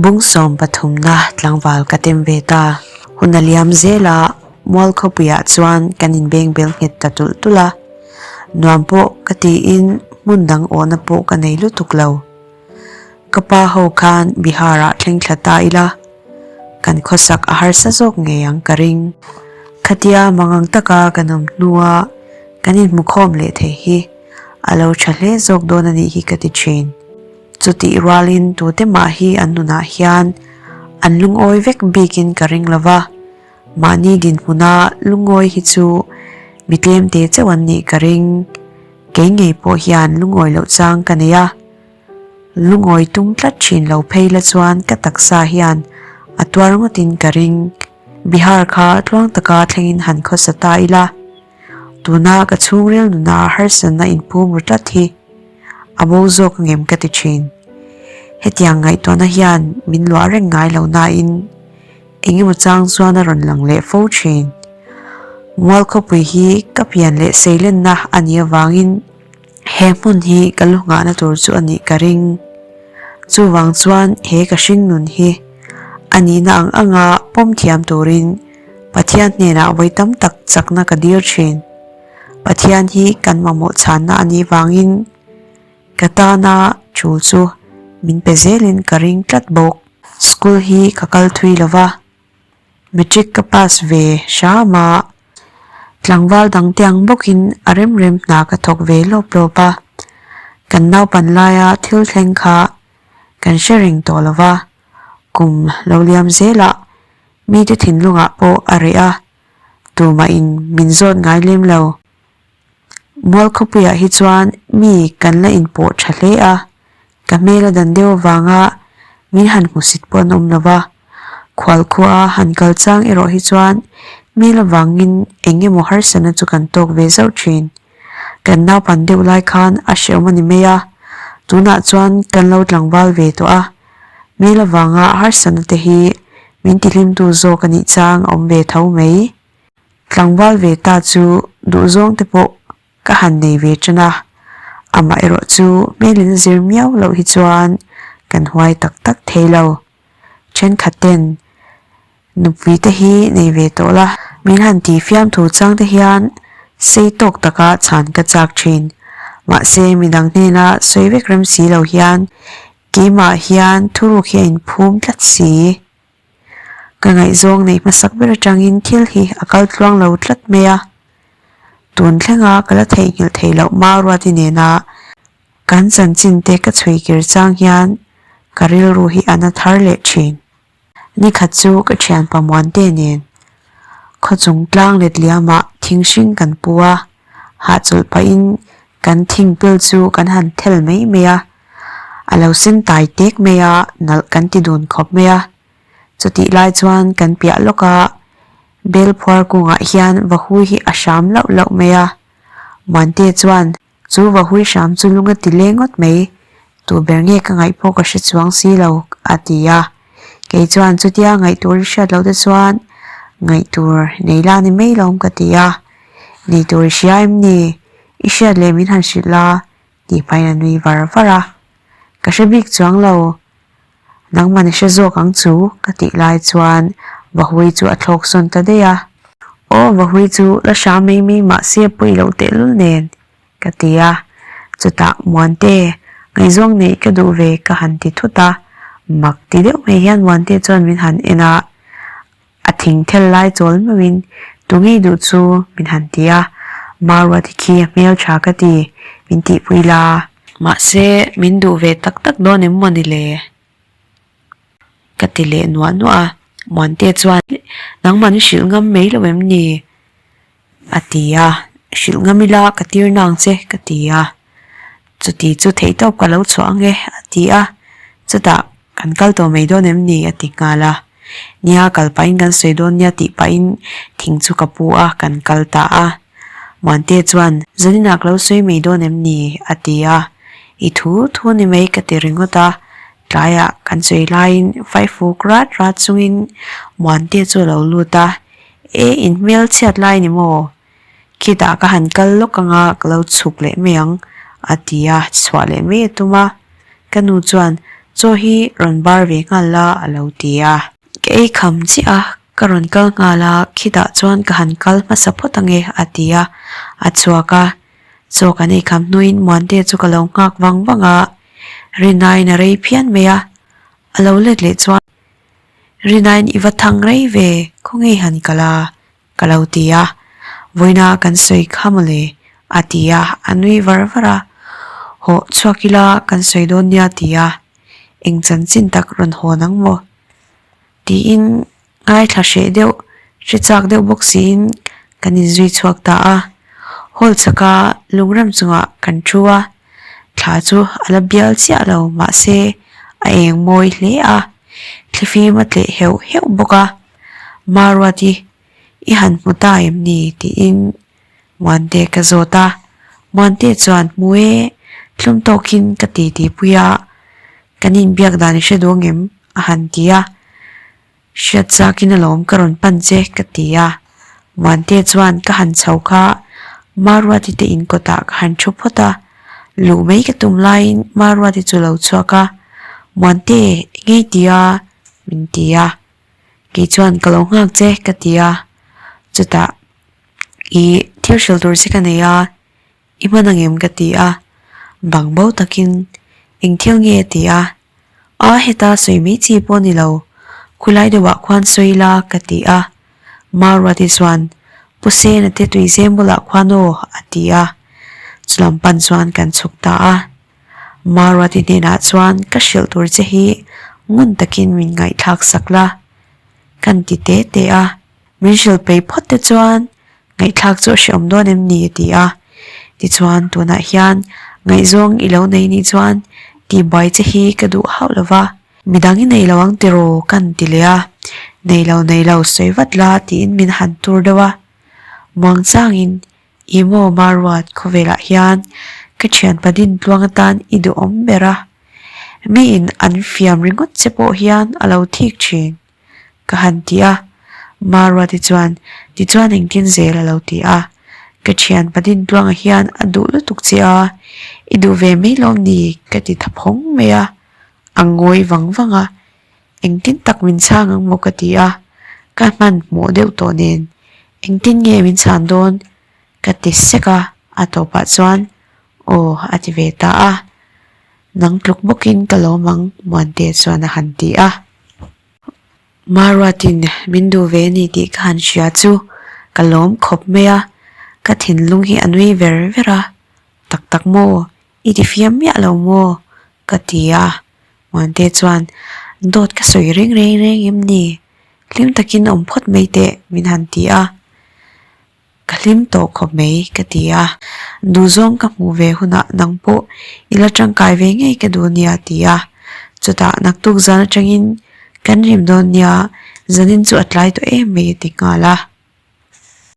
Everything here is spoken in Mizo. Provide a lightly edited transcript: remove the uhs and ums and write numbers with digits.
Bung sawm pathumna tlangval ka tem ve ta. Hun a liam zel a, mual khawpuiah chuan kan inbeng bel nghet ta tulh tulh a. Nuam pawh ka tiin hmun dang awhna pawh ka nei lutuk lo. Ka pa ho khan Bihar-ah thleng thla ta ila, kan khawsak a harsa zawk ngei ang ka ring. Khatia mangang taka kan awm hnua kan inhmukhawm leh thei hi a lo tha hle zawk dawn a nih hi ka ti thin. Chutih rualin tute mah hi an nunah hian an lungawi vek bikin ka ring lo va, mahni dinhmuna lungawi hi chu mi tlemte chauh an nih ka ring. Kei ngei pawh hian lungawi loh chang ka nei a, lungawi tum tlat thin lo phei la chuan ka taksa hian a tuar ngawtin ka ring. Bihar kha tluang taka thlengin han khawsa ta ila, tuna ka chhungril nuna harsatna inphum ru tlat hi a bo zawk angem ka ti thin. Hetiang ngaihtuahna hian min luah reng ngai lo nain, Engemaw chang chuan a rawn lang leh fo thin. Mual khawpui hi ka pian leh seilenna a nih avangin he hmun hi ka lu nghahna tur chu a nih ka ring. Chuvang chuan he ka hring nun hi a nihna ang anga pawm thiam turin Pathian hnenah vawi tam tak chakna ka dil thin. Pathian hi kan mamawh chhanna a nih vangin Ka tana tul chu min pe zelin ka ring tlat bawk. School hi ka kal thui lo va, matric ka pass ve hram a, tlangval dang te ang bawkin a rem rem hna ka thawk ve lawp lawp a, kan naupan laia thil thleng kha kan hre reng tawh lo va, kum lo liam zelah mite thinlungah pawh a reh a, tumahin min zawt ngai lem lo. Mual khawpuiah hi chuan mi kan la inpawh tha hle a, ka hmel a dan deuh avanga min han hmusit pawh an awm lo va, khualkhua han kal chang erawh hi chuan hmel avangin eng emaw harsatna chu kan tawk ve zauh thin. Kan naupan deuh lai khan a hrehawm a ni mai a, tunah chuan kan lo tlangval ve tawh a, hmel avanga harsatna te hi min tihlimtu zawk a nih chang a awm ve tho mai. Tlangval ve ta chu duhzawng te pawh ka han nei ve tan a, amah erawh chu hmelin zir miau loh hi chuan kan huai tak tak thei lo. Thenkhat ten nupui te hi nei ve tawh la, min han ti fiamthu chang te hian sei tawk taka chhan ka chak thin. Mahse midang hnena sawi vek rem si lo hian keimah hian thuruk hi a inphum tlat si. Ka ngaihzawng neih hmasak ber atangin thil hi a kal tluang lo tlat mai a, tun thlenga ka la theihnghilh theih loh Mauruati nena kan chanchin te ka chhui kir chang hian ka rilru hi a na thar leh thin. Nikhat chu ka thianpa Muante nen khawchung tlang let liamah thing hring kan pu a, hahchawlh pahin kan thing pil chu kan han thel mai mai a. A lo sen tai tek mai a, nalh kan ti dun khawp mai a. Chutih lai chuan kan piah lawk a, bel phuar kungah hian vahui hi a hram lauh lauh mai a. Muante chuan chu vahui hram chu lung a ti leng ngawt mai, tu ber nge ka ngaih pawh ka hre chuang si lo a ti a. Kei chuan chutia ngaih tur i hriat loh te chuan ngaih tur nei la ni mai lawm ka ti a. Nei tur i hria em ni? I hriat leh min han hrilh la Tih hmain a nui var var a, Ka hre bik chuang lo, nangman i hre zawk ang chu ka tih lai chuan Vahui chu a thlawk sawn ta daih a. Aw Vahui chu la hram mai mai mahse a pawi loh tehlul nen ka ti a, chutah Muante ngaihzawng neih ka duh ve ka han ti thut a, mak ti deuh mai hian Muante chuan min han en a, A thing thel lai chawl meuhin tu ngei duh chu min han ti a, Maruati khi a hmel tha ka ti, min tihpui la. Mahse, min duh ve tak tak dawn em maw ni le? Ka ti leh nuah nuah a, Muante chuan, Nangman i hrilh ngam mai lo em ni? A ti a, Hrilh ngam ila ka tir nang che ka ti a, chuti chu theihtawp ka lo chhuah ang e a ti a, chutah kan kal tawh mai dawn em ni a ti nghal a, nia kal pahin kan sawi dawn nia tih pahin thing chu ka pu a kan kal ta a, Muante chuan Zaninah ka lo sawi mai dawn em ni a ti a, i thu thu ni mai ka ti ringawt a, tlaiah kan sawi laiin faifuk rat rat chungin Muante chu a lo lut a. E in hmel chhiat lai ni maw? Khitah ka han kal lawk anga ka lo chhuk leh mai ang a ti a, chhuah leh mai a tum a. Ka nu chuan, Chaw hi rawn bar ve nghal la a lo ti a. Ka ei kham chiah a, ka rawn kal nghal a, khitah chuan ka han kal hmasa phawt ange a ti a, a chhuak a. Chaw kan ei kham hnuin Muante chu ka lo nghak vang vang a, Rinain a rei phian mai a, a lo let leh chuan Rinain i va thang rei ve, khawnge han kal a? Ka lo ti a, vawiina kan sawi kha mawle a ti a, a nui var var a, Hawh chhuak ila kan sawi dawn nia ti a, eng chanchin tak rawn hawn ang maw? Tiin ngaithla hreh deuh, hre chak deuh bawk siin kan inzui chhuak ta a, hall chaka lungrem chungah kan thu a, thla chu a la bial chiah lo mahse a eng mawi hle a, thlifim a tleh heuh heuh bawk a. Maruati, i han hmu ta em ni? tiin Muante ka zawt a. Muante chuan, Hmu e, thlum tawkin ka ti ti pui a, kan inbiak dan i hre duh ang em? a han ti a. Hriat chakin alawm ka rawn pan che ka ti a. Muante chuan ka han chho kha Maruati te in kawtah ka han thu phawt a, luh mai ka tum laiin Maruati chu lo chhuak a, Muante, engei ti a? min ti a. Kei chuan ka lo nghak che ka ti a, chutah i thil hrilh tur che ka nei a, i hman ang em ka ti a, bang bo takin eng thil nge a ti a, a heta sawi mai chi pawh ni lo, khulai deuhah khuan sawi ila ka ti a, Maruati chuan Pu Sena te tuizem bulah khuan aw a ti a, chulam pan chuan kan chhuk ta a. Maruati hnenah chuan ka hrilh tur che hi ngun takin min ngaihthlak sak la, kan ti te te a. Min hrilh peih phawt te chuan ngaihthlak chu a hreawm dawn em ni a ti a. Tichuan tunah hian ngaihzawng i lo nei nih chuan tihbuai che hi ka duh hauh lo va, midang i nei lo ang tiraw kan ti leh a. Nei lo nei lo sawi vat la tiin min han tur deuh a. Muangchangin I maw Maruat khawvelah hian ka thianpa din tluang atan i duhawm ber a, miin an fiam ringawt che pawh hian a lo thik thin ka han ti a, Maruati chuan tichuan engtin zel a lo ti a, ka thianpa din tluangah hian a duh lutuk che a, i duh ve mai lawm ni ka ti tha phawng mai a, a ngawi vang vang a, engtin tak min chhang ang maw ka ti a, ka hmanhmawh deuh tawh nen Engtin nge min chhan dawn? ka ti sek a, a tawpah chuan aw a ti ve ta a. Nang tluk bawkin ka lawm ang Muante chuan a han ti a. Maruatin min duh ve a ni tih ka han hria chu ka lawm khawp mai a, ka thinlung hi a nui ver ver a, tak tak maw i ti fiam miah lo maw? ka ti a. Muante chuan dawt ka sawi reng reng reng em ni? Hlim takin awm phawt mai teh min han ti a, ka hlim tawh khawp mai ka ti a, duhzawng ka hmuh ve hunah nang pawh i la tangkai ve ngei ka duh nia a ti a, chutah naktuk zan atangin kan rim dawn nia zanin chu a tlai tawh em mai a ti nghal a.